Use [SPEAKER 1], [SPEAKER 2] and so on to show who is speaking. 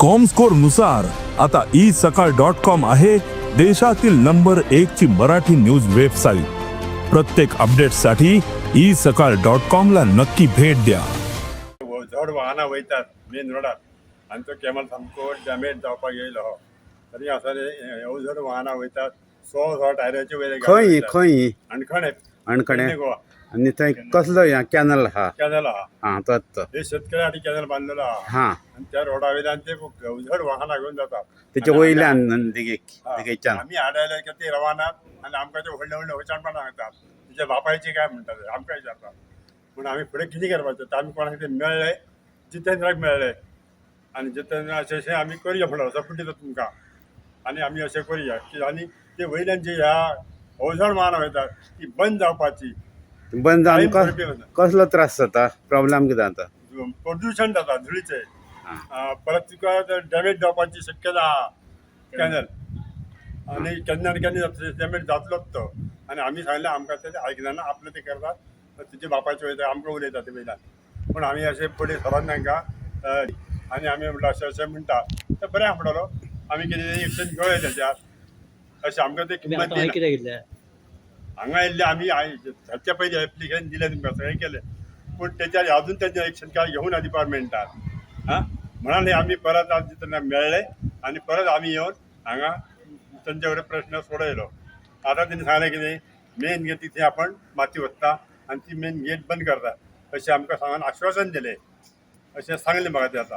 [SPEAKER 1] Comscore नुसार आता E सकाळ डॉट कॉम आहे देशातील नंबर एक ची मराठी न्यूज वेबसाईट. प्रत्येक अपडेटसाठी ई सकाळ डॉट कॉम ला नक्की भेट द्या.
[SPEAKER 2] चड वाहनां वयतात मेन रोडार आनी तो कॅमल सामको डॅमेज जावपाक येयलो आहा. तरी आसतना अवजड वाहनां वयतात, सो सो टायराचे वयले.
[SPEAKER 3] खंय खंय?
[SPEAKER 2] हणखणे.
[SPEAKER 3] हणखणे.
[SPEAKER 2] गोवा.
[SPEAKER 3] आनी थंय कसलो ह्या कॅनल आहा?
[SPEAKER 2] कॅनल आहा.
[SPEAKER 3] आं, तोच तो.
[SPEAKER 2] हे शेतकऱ्या खातीर कॅनल बांदलेलो आहा. आनी त्या रोडा वयल्यान ते अवजड वाहनां घेवन जातात.
[SPEAKER 3] तेच्या
[SPEAKER 2] आनी
[SPEAKER 3] वयल्यान देगेक
[SPEAKER 2] हा.
[SPEAKER 3] देगेच्यान.
[SPEAKER 2] आमी आडायले की ते रवानात आनी आमकां ते व्हडले व्हडले वचाणपणां सांगतात. तुज्या बापायची काय म्हणटात ते, आमकां विचारतात. पूण आमी फुडें कितें करपाचें? तर आमी कोणाक ते मेळ्ळे, जितेंद्राक मेळ्ळे आनी जितेंद्र अशें अशें आमी करुया म्हणलो, सपोर्ट दिता तुमकां आनी आमी अशें करुया की आनी ते वयल्यान जे ह्या अवजड वाहनां वयतात ती बंद जावपाची.
[SPEAKER 3] बंद जावन
[SPEAKER 2] कांय बरोवपी
[SPEAKER 3] कसलो त्रास जाता? प्रॉब्लेम कितें जाता?
[SPEAKER 2] प्रदूशण जाता धुळीचें. परत तुका डॅमेज जावपाची शक्यता आहा कॅनल आनी केन्ना आनी केन्ना डॅमेज जातलोच तो. आनी आमी सांगलें, आमकां ते आयकना, आपलें ते करतात. तुजे बापायचे वयता, आमकां उलयता ते वयल्यान. पूण आमी अशें फुडें सरोन तांकां आनी आमी म्हणटा अशें अशें म्हणटा तर बरें आहा म्हणटलो, आमी कितें एक्शन घेवया तेच्यार, अशें आमकां ते
[SPEAKER 4] तुमी
[SPEAKER 2] किंमत
[SPEAKER 4] आतां हय
[SPEAKER 2] दिना.
[SPEAKER 4] कित्याक येयल्ले?
[SPEAKER 2] हांगा येयल्ले आमी हाच्या पयलीं एप्लिकेशन दिलें तुमकां, सगळें केलें, पूण तेच्यार अजून तेजें एक्शन काय घेवना डिपार्टमेंटान. आं, म्हणून हे आमी परत आज तेन्ना मेळ्ळे आनी परत आमी येवन हांगा तेंचे कडेन प्रश्न सोडयलो. आतां तेणी सांगलें कितें, मेन गेट तिथे आपण माती वचता आनी ती मेन गेट बंद करता अशें आमकां सांगून आश्वासन दिलें, अशें सांगलें म्हाका ते आतां.